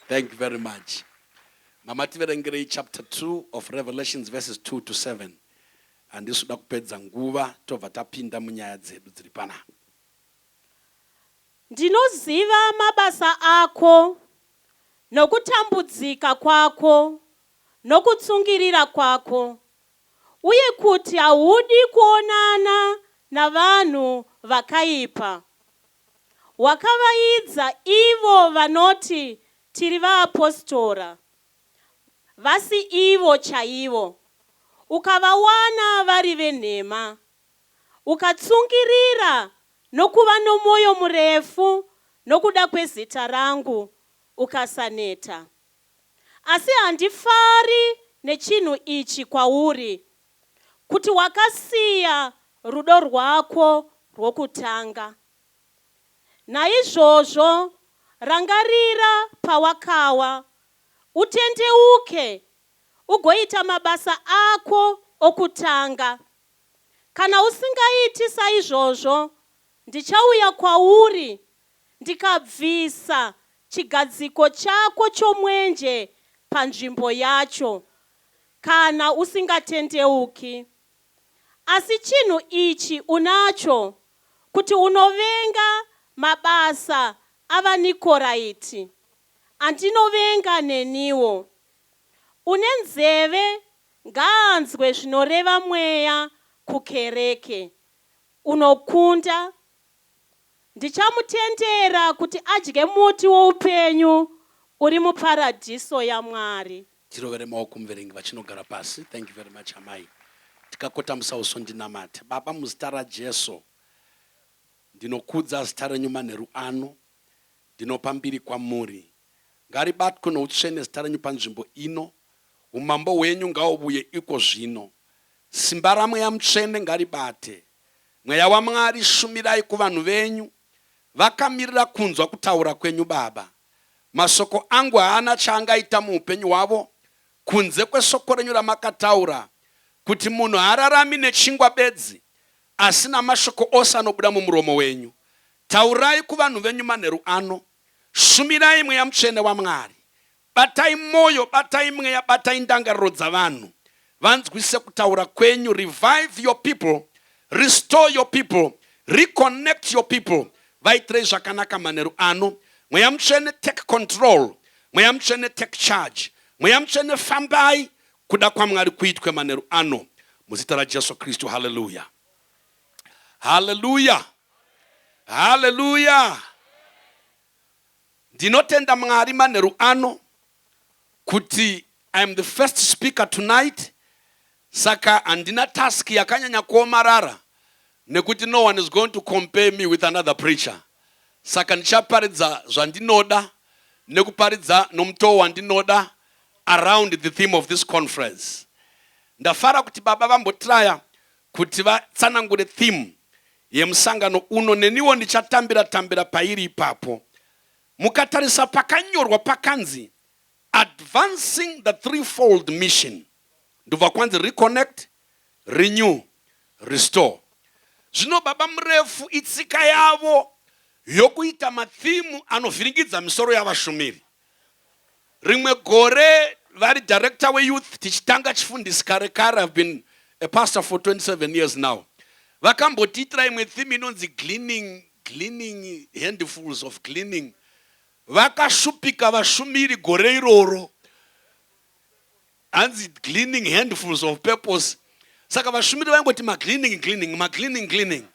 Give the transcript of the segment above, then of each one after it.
Thank you very much. Mama, tiverengerei chapter 2 of Revelations, verses 2 to 7. Handisi kuda kupedza nguva, tobva tapinda munyaya dzedu dziri panapa. Ndinoziva mabasa ako, nokutambudzika kwako, nokutsungirira kwako, uye kuti haudi kuonana navanhu vakaipa. Wakavaidza ivo vanoti tiri vaapostora, vasi ivo chaivo, ukavawana vari venhema. Ukatsungirira nokuva nomwoyo murefu nokuda kwezita rangu, ukasaneta. Asi handifari nechinhu ichi kwauri, kuti wakasiya rudo rwako rwokutanga. Naizvozvo rangarira pawakawa, utendeuke, ugoita mabasa ako okutanga. Kana usingaiti saizvozvo, ndichauya kwauri ndikabvisa chigadziko chako chomwenje panzvimbo yacho, kana usingatendeuki. Asi chinhu ichi unacho, kuti unovenga mabasa avaNikoraiti, andinovenga neniwo. Une nzeve ngaanzwe zvinoreva Mweya kukereke. Unokunda, ndichamutendera kuti adye muti woupenyu uri muparadhiso yaMwari. Tirovere maoko muverengi vachinogara pasi. Thank you very much, amai. Tikakotamisa uso ndinamate. Baba, muzita raJesu, ndinokudza zita renyu manheru ano. Ndinopa mbiri kwamuri. Ngaribatwe noutsvene zita renyu panzvimbo ino. Umambo hwenyu ngauvuye iko zvino. Simba raMweya Mutsvene ngaribate. Mweya waMwari, shumirai kuvanhu venyu vakamirira kunzwa kutaura kwenyu, Baba. Masoko angu haana chaangaita muupenyu hwavo kunze kwesoko renyu ramakataura kuti munhu haararami nechingwa bedzi asi namashoko ose anobuda mumuromo wenyu. Taurai kuvanhu venyu manheru ano. Shumirai Mweya Mutsvene waMwari. Batai moyo, batai mweya, batai ndangariro dzavanhu. Vanzwise kutaura kwenyu. Revive your people, restore your people, reconnect your people. Vaitirei zvakanaka manheru ano. Mweya Mutsvene, take control. Mweya Mutsvene, take charge. Mweya Mutsvene, fambai kuda kwaMwari kuitwe manheru ano. Muzita raJesu Kristu, hallelujah. Hallelujah. Hallelujah. Ndinotenda Mwari manheru ano kuti I am the first speaker tonight, saka handina task yakanyanya kuomarara nekuti no one is going to compare me with another preacher. Saka ndichaparidza zvandinoda nekuparidza nomutoo wandinoda around the theme of this conference. Ndafara kuti baba vambotraya kuti vatsanangure theme yemusangano uno, neniwo ndichatambira tambira pairi ipapo. Mukatarisa pakanyorwa pakanzi "Advancing the Threefold Mission", ndobva kwanzi reconnect, renew, restore. Zvino baba Murefu, itsika yavo yokuita matheme anovhiringidza misoro yavashumiri. Rimwe gore vari director weyouth, tichitanga chifundisi kare kare, I've been a pastor for 27 years now, vakambotiitira imwe theme inonzi gleaning handfuls of gleaning. Vakashupika vashumiri gore iroro, hanzi gleaning handfuls of purpose. Saka vashumiri vaingoti magleaning, gleaning, magleaning, gleaning.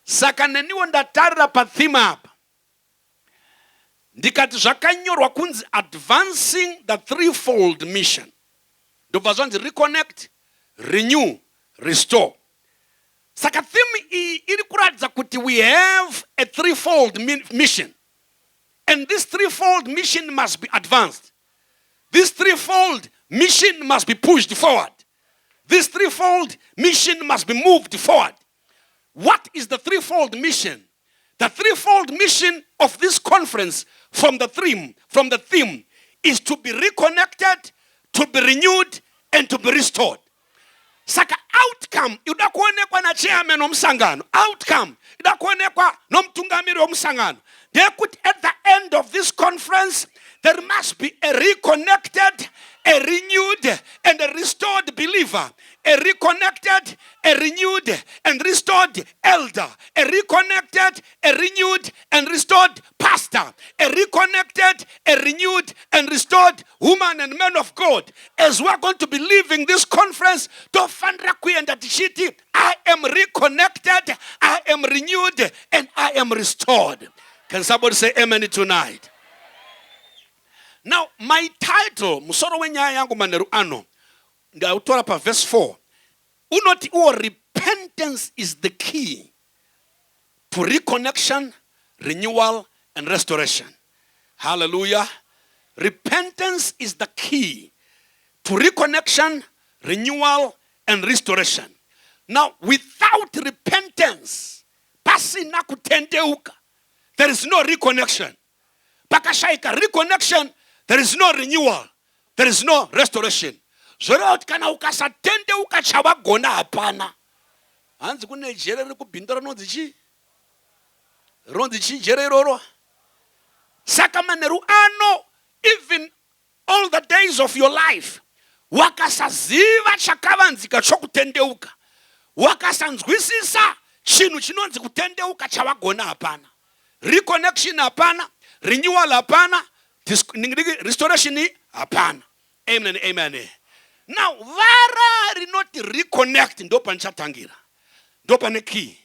Saka neniwo ndatarira patheme apa, ndikati zvakanyorwa kunzi "Advancing the Threefold Mission", ndobva zvanzi reconnect, renew, restore. Saka theme iyi iri kuratidza kuti we have a threefold mission and this threefold mission must be advanced. This threefold mission must be pushed forward. This threefold mission must be moved forward. What is the threefold mission? The threefold mission of this conference from the theme is to be reconnected, to be renewed and to be restored. Saka outcome inoda kuonekwa nachairman womusangano, outcome inoda kuonekwa nomutungamiri womusangano ndeyekuti at the end of this conference, There must be a reconnected, a renewed, and a restored believer. A reconnected, a renewed, and restored elder. A reconnected, a renewed, and restored pastor. A reconnected, a renewed, and restored woman and man of God. As we are going to be leaving this conference, tofanira kuenda tichiti, I am reconnected, I am renewed, and I am restored. Can somebody say amen tonight? Now, my title, musoro wenyaya yangu manheru ano, ndautora paverse 4, unoti uwo repentance is the key to reconnection, renewal, and restoration. Hallelujah. Repentance is the key to reconnection, renewal, and restoration. Now, without repentance, pasina kutendeuka, there is no reconnection. Pakashaika reconnection, there is no renewal, there is no restoration. Zvoreva kuti kana ukasatendeuka chavagona hapana. Hanzi kune jere riri kubhindura rinonzi chii? Rinonzi chii jere iroro? Saka manheru ano, even all the days of your life, wakasaziva chakavanzika chokutendeuka, wakasanzwisisa chinhu chinonzi kutendeuka, chavagona hapana. Reconnection hapana, renewal hapana, restoration hapana. Amen, amen. Now, vara rinoti reconnect ndo panichatangira, ndo pane key,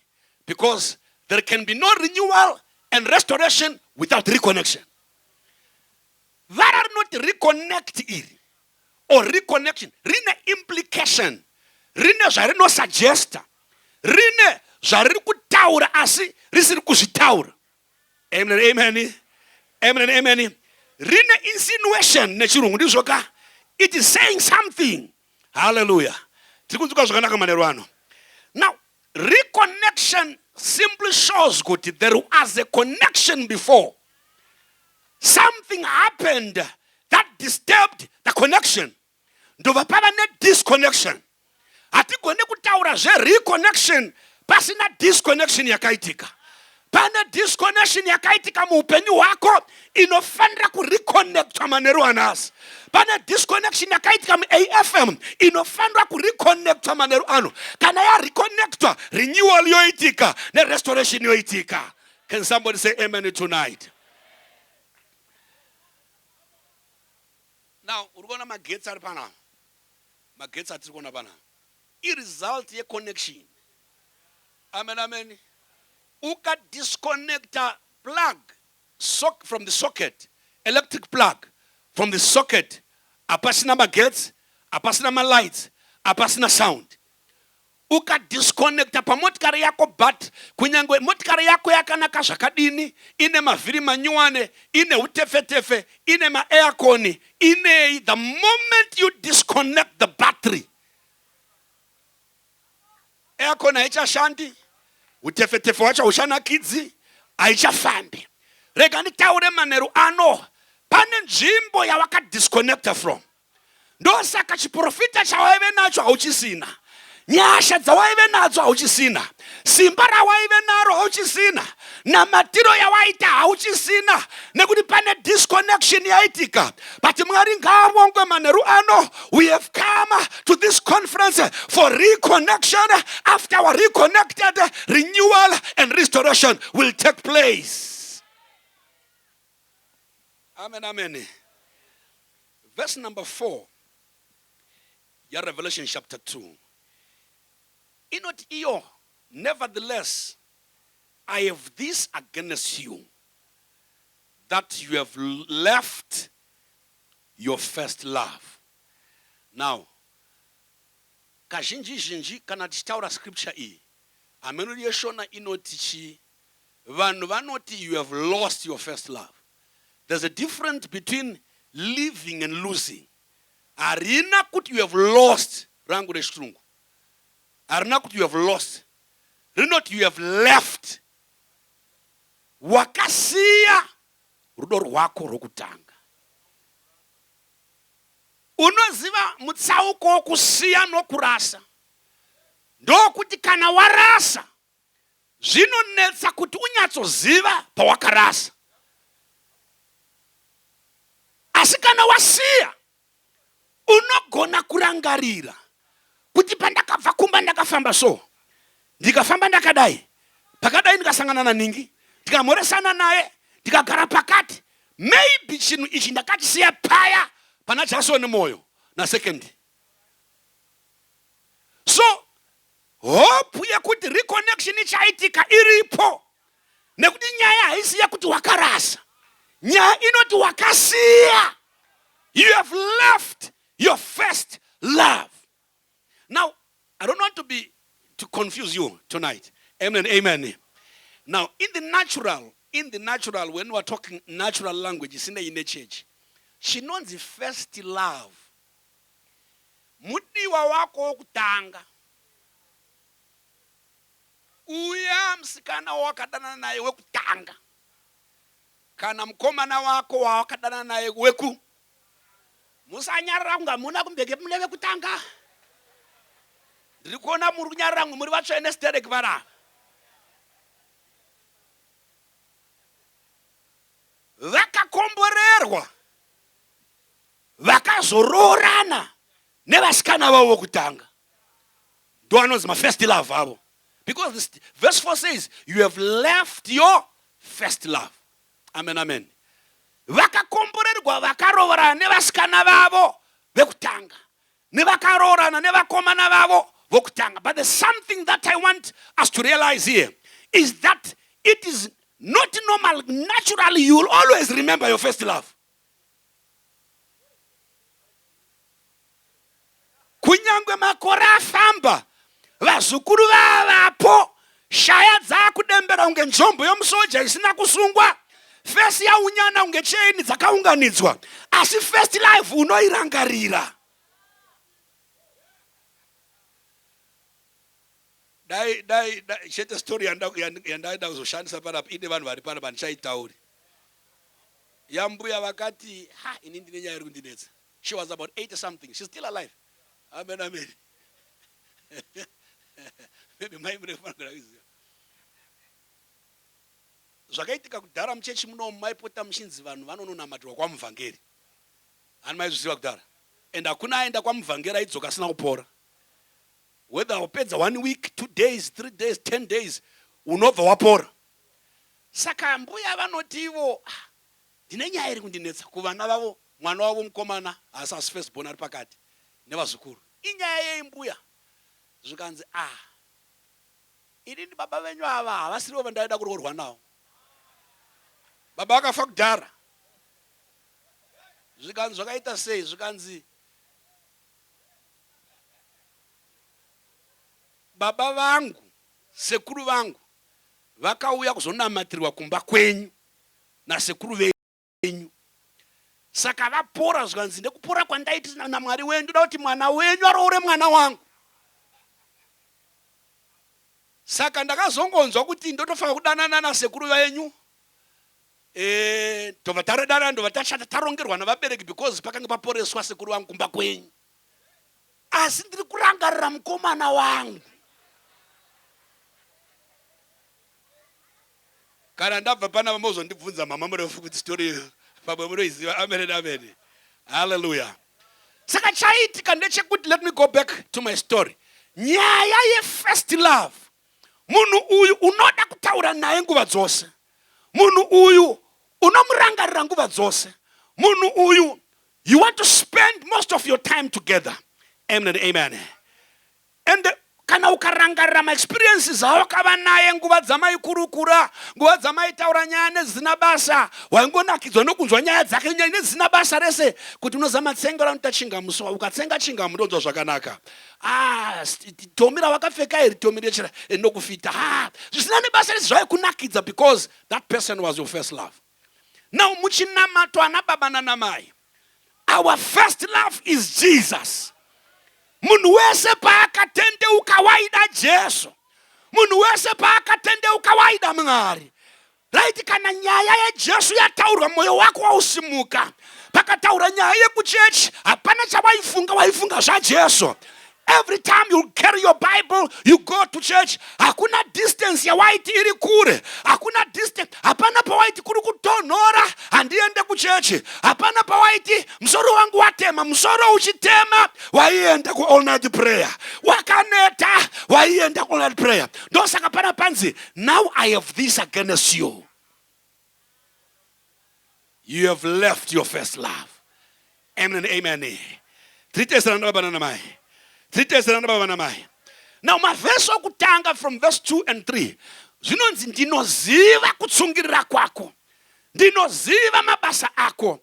because there can be no renewal and restoration without reconnection. Vara rinoti reconnect iri, or reconnection, rine implication, rine zvarinosuggesta, rine zvariri kutaura asi risiri kuzvitaura. Amen, amen, amen, amen. Rine insinuation nechirungu, ndizvo ka? It is saying something. Hallelujah. Tiri kunzwika zvakanaka manheru ano? Now, reconnection simply shows kuti there was a connection before. Something happened that disturbed the connection, ndobva pava nedisconnection. Hatigone kutaura zvereconnection pasina disconnection yakaitika. Pane disconnection yakaitika muupenyu hwako inofanira kureconnectwa manheru anhasi. Pane disconnection yakaitika muAFM inofanira kureconnectwa manheru ano. Kana yareconnectwa, renewal yoitika nerestoration yoitika. Can somebody say amen tonight? Now, uri kuona magetsi ari panapa, magetsi atiri kuona panapa iresult yeconnection. Amen, amen. Ukadisconnecta plug sock from the socket, electric plug from the socket, hapasina magetsi, hapasina malights, hapasina sound. Ukadisconnecta pamotikari yako, but kunyange motikari yako yakanaka zvakadini, ine mavhiri manyuwane, ine utefetefe, ine maaircon, inei, the moment you disconnect the battery, aircon haichashandi, utefetefe hwacho hauchanakidzi, haichafambi. Rega nditaure manheru ano, pane nzvimbo yawakadisconnecta from. Ndosaka chiprofita chawaive nacho hauchisina, nyasha dzawaive nadzo hauchisina, simba rawaive naro hauchisina, namatiro yawaita hauchisina, nekuti pane disconnection yaitika. But Mwari ngaavongwe manheru ano. We have come to this conference for reconnection. After our reconnected, renewal and restoration will take place. Amen, amen. Verse number 4 yaRevelation chapter 2 inoti iyo, "Nevertheless, I have this against you, that you have left your first love." Now, kazhinji zhinji kana tichitaura scripture iyi, hameno yeShona inoti chii, vanhu vanoti you have lost your first love. There's a difference between leaving and losing. Harina kuti you have lost. Rangu rechirungu harina kuti you have lost, rinoti you have left. Wakasiya rudo rwako rwokutanga. Unoziva mutsauko wokusiya nokurasa ndokuti kana warasa, zvinonetsa kuti unyatsoziva pawakarasa. Kana wasiya, unogona kurangarira kuti pandakabva kumba ndakafamba so, ndikafamba ndakadai, pakadai ndikasangana naningi, ndikamhoresana naye, ndikagara pakati. Maybe chinhu ichi ndakachisiya paya pana Jason Moyo nasecond. So hope yekuti reconnection ichaitika iripo, nekuti nyaya haisi yekuti wakarasa, nyaya inoti wakasiya. You have left your first love. Now, I don't want to confuse you tonight. Amen, amen. Now, in the natural, when we are talking natural language isine ine church, chinonzi first love, mudiwa wako wokutanga, uya musikana wawakadanana naye wekutanga, kana mukomana wako wawakadanana naye weku. Musanyarara kunga muna kumbeke mune vekutanga. Ndiri kuona muri kunyarara, mwe muri vatsvene stereki varava vakakomborerwa vakazoroorana nevasikana vavo vokutanga, ndo anonzi mafirst love avo, because this, verse 4 says you have left your first love. Amen, amen. Vakakomborerwa vakaroorana nevasikana vavo vekutanga, nevakaroorana nevakomana vavo vokutanga. But there's something that I want us to realize here, is that it is not normal. Naturally, you will always remember your first love. Kunyangwe makore afamba, vazukuru vavapo, shaya dzaakudembera kunge nzvombo yomusoja isina kusungwa, face yaunyana kunge chain dzakaunganidzwa, asi first love unoirangarira. Dai dai dai chete story yandaida kuzoshandisa panapa ine vanhu vari panapa, handichaitauri. Yambuya vakati, "Ha, ini ndine nyaya iri kundinetsa." She was about 80 something. She's still alive. Amen, amen. Maybe mai murefu vanogona kuziva zvakaitika kudhara. Muchechi munomu maipota muchinzi vanhu vanononamatirwa kwamuvhangeri. Hani maizviziva kudhara? And hakuna aenda kwamuvhangeri aidzoka asina kupora. Whether wapedza one week, 2 days, 3 days, 10 days, unobva wapora. Saka mbuya vanoti ivo, "Ah, ndine nyaya iri kundinetsa," kuvana vavo, mwana wavo mukomana, haasi asi first born ari pakati, nevazukuru. "Inyaya yei, mbuya?" Zvikanzi, "Ah, inini baba venyu ava havasirivo vandaida kuroorwa navo. Baba vakafa kudhara." Zvikanzi, "Zvakaita sei?" Zvikanzi, "Baba vangu, sekuru vangu, vakauya kuzonamatirwa kumba kwenyu nasekuru venyu, saka vapora." Zvikanzi, "Nekupora kwandaiti naMwari wenyu, ndoda kuti mwana wenyu aroore mwana wangu. Saka ndakazongonzwa kuti ndotofanira kudanana nasekuru venyu. Tobva taredana, ndobva tashata, tarongerwa navabereki, because pakanga paporeswa sekuru vangu kumba kwenyu. Asi ndiri kurangarira mukomana wangu. Kana ndabva pana mozondibvunza, mama murefu, kuti story pamwe munoiziva." Amen, amen, haleluya. Saka chaitika ndechekuti, let me go back to my story. Nyaya yefirst love, munhu uyu unoda kutaura naye nguva dzose, munhu uyu unomurangarira nguva dzose, munhu uyu you want to spend most of your time together. Amen and amen. And kana ukarangarira maexperiences awakava naye, nguva dzamaikurukura, nguva dzamaitaura nyaya nedzisina basa, waingonakidzwa nokunzwa nyaya dzake, nyaya nedzisina basa rese, kuti unoziva matsengero anoita chingamu, so ukatsenga chingamu ndonzwa zvakanaka. Ah, tomi rawakapfeka iri, tomi rechira rinokufita. Ah, zvisina nebasa rese zvaikunakidza, because that person was your first love. Now, muchinamato, ana baba nanamai, our first love is Jesus. Munhu wese paakatendeuka waida Jesu. Munhu wese paakatendeuka waida Mwari, right? Kana nyaya yeJesu yataurwa, mwoyo wako wausimuka. Pakataura nyaya yekuchechi, hapana chawaifunga, waifunga zvaJesu. Every time you carry your Bible, you go to church. Hakuna distance yawaiti iri kure, hakuna distance, hapana pawaiti kuri kutonhora handiende kuchechi, hapana pawaiti. Pawaiti musoro wangu watema, musoro uchitema, waienda kuall night prayer. Wakaneta, waienda kuall night prayer. Ndosaka pana panzi, now I have this against you. You have left your first love. Amen and amen. Tritesera baba namai. Tritesera baba namai. Now mavhesi okutanga from verse 2 and 3 zvinonzi ndinoziva kutsungirira kwako. Ndinoziva mabasa ako.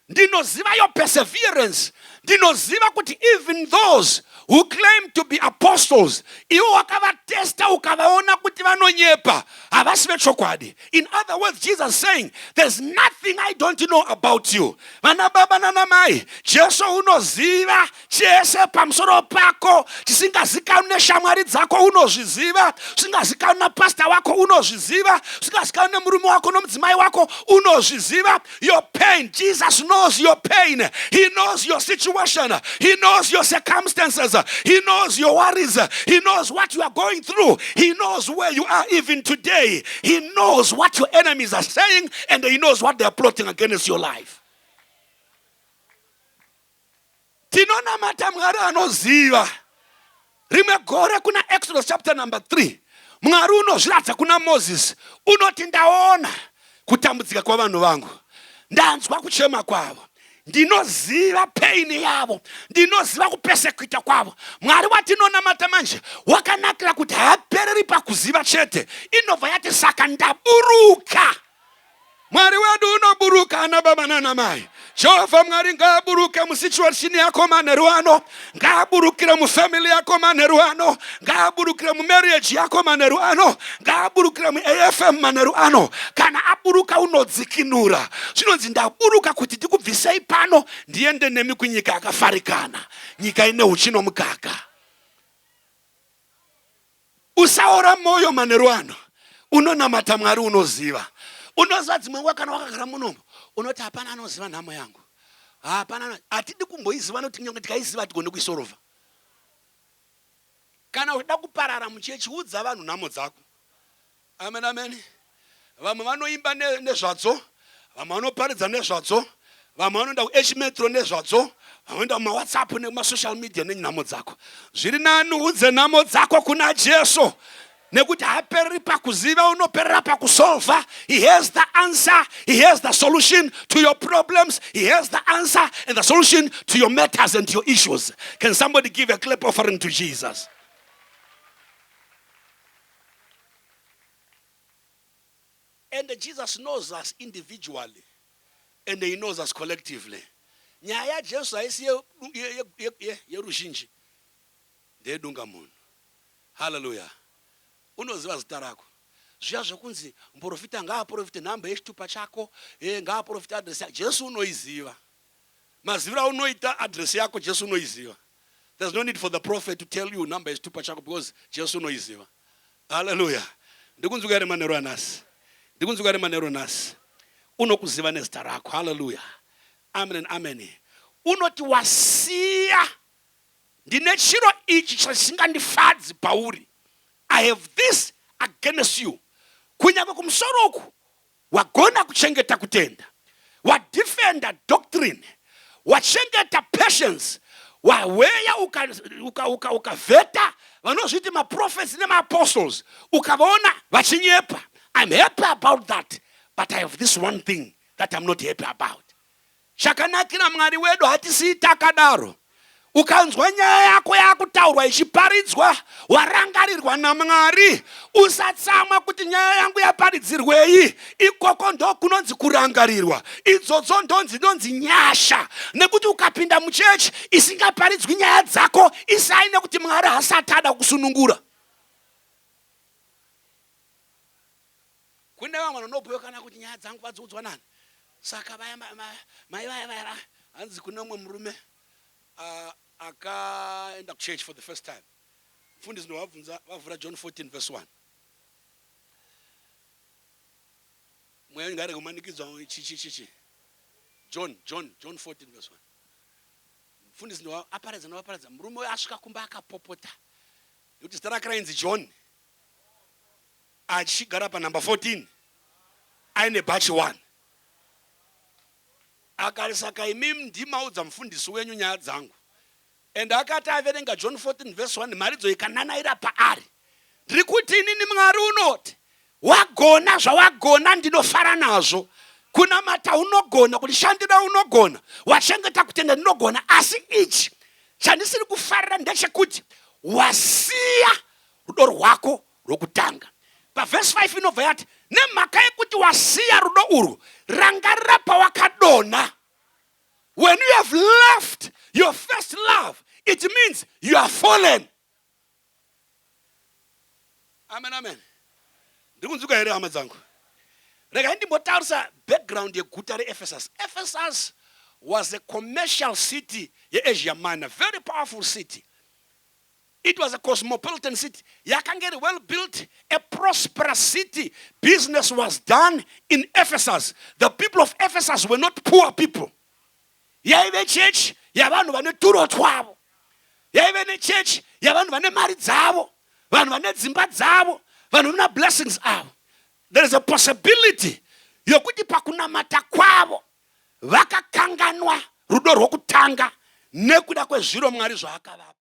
Ndinoziva your perseverance. Ndinoziva kuti even those who claim to be apostles, iwo wakavatesta ukavaona kuti vanonyepa, havasi vechokwadi. In other words, Jesus saying, there's nothing I don't know about you. Vana baba nana mai, Jesu unoziva chese pamusoro pako, chisingazikanwi neshamwari dzako unozviziva, chisingazikanwi napastor wako unozviziva, chisingazikanwi nemurume wako nomudzimai wako unozviziva. Your pain, Jesus knows your pain. He knows your situation. He knows your circumstances. He knows your worries. He knows what you are going through. He knows where you are even today. He knows what your enemies are saying, and he knows what they are plotting against your life. Tinonamata Mwari anoziva. Rimwe gore kuna Exodus chapter number 3, Mwari unozviratidza kuna Moses, unoti ndaona kutambudzika kwavanhu vangu, ndanzwa kuchema kwavo, ndinoziva pain yavo, ndinoziva kupersecutwa kwavo. Mwari watinonamata manje wakanakira kuti haapereri pakuziva chete, inobva yati saka ndaburuka. Mwari wedu unoburuka ana baba nana mai. Jehovha Mwari ngaaburuke musituation yako manheru ano, ngaaburukire mufamily yako manheru ano, ngaaburukire mumarriage yako manheru ano, ngaaburukire muAFM manheru ano. Kana aburuka unodzikinura. Zvinonzi ndaburuka kuti ndikubvisei pano ndiende nemi kunyika yakafarikana, nyika ine uchi nomukaka. Usaora moyo manheru ano. Unonamata Mwari unoziva. Unoziva dzimwe nguva kana wakagara munomo unoti hapana anoziva nhamo yangu. Hapana, hatidi kumboiziva nokuti kunyange tikaiziva hatigoni kuisorova. Kana uchida kuparara muchechi udza vanhu nhamo dzako. Amen amen. Vamwe vanoimba nezvadzo, vamwe vanoparidza nezvadzo, vamwe vanoenda kuH Metro nezvadzo, vamwe vanoenda kumaWhatsApp nekumasocial media nenhamo dzako. Zviri nani udze nhamo dzako kuna Jesu, nekuti haapereri pakuziva, unoperera pakusolva. He has the answer, he has the solution to your problems, he has the answer and the solution to your matters and your issues. Can somebody give a clap offering to Jesus? And Jesus knows us individually and he knows us collectively. Nyaya yaJesu haisi yeruzhinji, ndeyedunga munhu. Haleluya. Unoziva zita rako. Zviya zvokunzi muprofita ngaaprofite nhamba yechitupa chako, ngaaprofite adresi yako, Jesu unoiziva. Maziviro aunoita adresi yako Jesu unoiziva. There's no need for the prophet to tell you number yechitupa chako because Jesu unoiziva. Haleluya. Ndikunzwika here manheru anhasi? Ndikunzwika here manheru anhasi? Unokuziva nezita rako. Haleluya. Amen and amen. Unoti wasiya ndine chiro ichi chisingandifadzi pauri. I have this against you. Kunyange kumusoro uku wagona kuchengeta kutenda, wadefenda doctrine, wachengeta patience, waweya ukavheta uka, uka, uka vanozviti maprophets nemaapostles, ukavaona vachinyepa. I'm happy about that, but I have this one thing that I'm not happy about. Chakanakira Mwari wedu hatisii takadaro. Ukanzwa nyaya yako yakutaurwa ichiparidzwa, warangarirwa naMwari. Usatsamwa kuti nyaya yangu yaparidzirwei. Ikoko ndo kunonzi kurangarirwa. Idzodzo ndonzi nyasha. Nekuti ukapinda muchechi isingaparidzwi nyaya dzako, isai nekuti Mwari hasati ada kusunungura. Kune vamwe vanobhoyokana kuti nyaya dzangu vadziudzwa nani. Saka vaya mai vaya vaya hanzi kune umwe murume akaenda kuchurch for the first time. Mufundisi ndovabvunza vavhura John 14 verse 1. Mweya ngarege kumanikidzwa chi. John 14 verse 1. Mufundisi ndo aparadza ndovaparadza. Murume uyo asvika kumba akapopota. Nekuti zita rake rainzi John. Achigara pa number 14 aine bhachi 1. Akati, saka imimi ndimaudza mufundisi wenyu nyaya dzangu. And akati averenga John 14 verse 1, mharidzo ikananaira paari. Ndiri kuti inini Mwari unoti, wagona zvawagona ndinofara nazvo. Kunamata unogona, kundishandira unogona, wachengeta kutenda ndinogona, asi ichi chandisiri kufarira ndechekuti wasiya rudo rwako rwokutanga. Pavhesi 5 inobva yati, nemhaka yekuti wasiya rudo urwu, rangarira pawakadonha. When you have left your first love, it means you are fallen. Amen, amen. Ndiri kunzwika here hama dzangu? Regai ndimbotaurisa background yeguta reEphesus. Ephesus was a commercial city yeAsia Minor, very powerful city. It was a cosmopolitan city yakanga iri well built, a prosperous city. Business was done in Ephesus. The people of Ephesus were not poor people. Yaive chechi yavanhu vane turo twavo. Yaive nechechi yavanhu vane mari dzavo, vanhu vane dzimba dzavo, vanhu vane blessings avo. There is a possibility yokuti pakunamata kwavo vakakanganwa rudo rwokutanga nekuda kwezviro Mwari zvaakavapa.